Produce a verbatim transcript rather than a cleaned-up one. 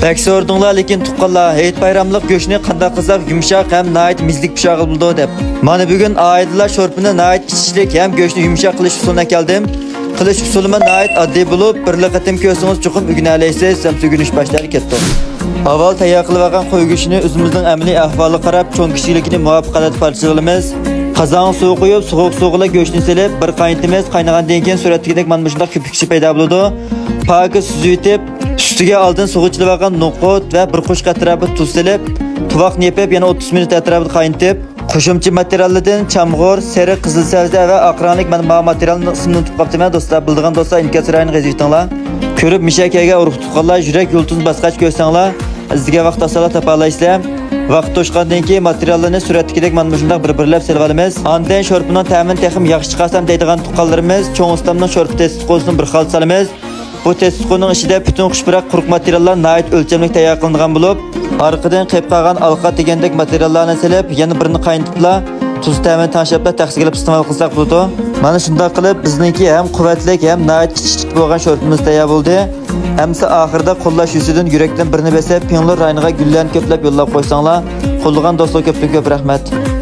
بەك سورىدىڭلار، لېكىن تۇغقانلار، ھېيت بايراملىق گۆشنى قانداق قىلساق يۇمشاق ھەم ناھايىتى مېززىلىك پىشۇرغىلى بولىدۇ دەپ. مانا بۈگۈن ئائىلىدىلا شورپىنى ناھايىتى ئىچىشلىك ھەم گۆشنى يۇمشاق قىلىش ئۇسۇلىنى ئەكەلدىم. قىلىش ئۇسۇلىمۇ ناھايىتى ئاددىي بولۇپ، بىرلا قېتىم كۆرسىڭىز چوقۇم ئۆگىنەلەيسىز، ئەمسە ئۆگىنىش باشلىنىپ كەتتۇق. ئاۋۋال تەييار قىلىۋالغان قوي گۆشىنى ئۆزىمىزنىڭ ئەمەلىي ئەھۋالىغا قاراپ، چوڭ كىچىكلىكىنى مۇۋاپىق ھالەتتە پارچىلىۋالىمىز. قازانغا سۇ قۇيۇپ، سوغۇق سۇغىلا گۆشنى سېلىپ، بىر قاينىتىمىز. قاينىغاندىن كېيىن سۈرەتتىكىدەك مانا مۇشۇنداق كۆپۈكچە پەيدا بولىدۇ. پاكىز سۈزۈۋېتىپ، ئۈستىگە ئالدىن سۇغا چىلىۋالغان نوقۇت ۋە بىر قوشۇق ئەتراپىدا تۇز سېلىپ، تۇۋاقنى يېپىپ، يەنە ئوتتۇز مىنۇت ئەتراپىدا قاينىتىپ، قوشۇمچە ماتېرىياللىرىدىن چامغۇر، سېرىق، قىزىل سەۋزە ۋە ئاق رەڭلىك، مانا ماۋۇ ماتېرىيالنى ئىسمىنى ئۇنتۇپ قاپتىمەن دوستلار، بىلىدىغان دوستلار ئىنكاس رايىنى قېزىۋېتىڭلار. كۆرۈپ مىشە كەلگەن ئۇرۇق تۇغقانلار يۈرەك يۇلتۇزىنى باسقاچ كۆرسەڭلار، ئىزدىگەن ۋاقىت ئاسانلا تاپالايسىلەر. ۋاقىت توشقاندىن كېيىن ماتېرىياللارنى سۈرەتتىكىدەك مانا مۇشۇنداق بىر-بىرلەپ سېلىۋالىمىز. ئاندىن شورپىنىڭ تەمىنى تېخىمۇ ياخشى چىقارسام دەيدىغان تۇغقانلىرىمىز چوڭ ئۇستامنىڭ شورپا تېستىقوزىنى بىر خىل سالىمىز. بۇ تېستىقونىڭ ئىچىدە پۈتۈن خۇش پۇراق قۇرۇق ماتېرىياللار ناھايىتى ئۆلچەملىك تەييار قىلىنغان بولۇپ، ئارقىدىن قېلىپ قالغان ئالقا دېگەندەك ماتېرىياللارنى سېلىپ، يەنە بىرنى قاينىتىپلا، تۇز تەمىنى تەڭشەپلا تەخسىگە ئېلىپ ئىستېمال قىلساق بولىدۇ. مانا شۇنداق قىلىپ، بىزنىڭكى ھەم قۇۋۋەتلىك، ھەم ناھايىتى ئىچكىچىلىك بولغان شورپىمىز تەييار بولدى. ئەمسە ئاخىرىدا قوللاش يۈزىسىدىن يۈرەكتىن بىرنى بېسىپ، پىڭلۇر رايونىغا گۈللەرنى كۆپلەپ يوللاپ قويساڭلار، قوللىغان دوستلار كۆپتىن كۆپ رەھمەت.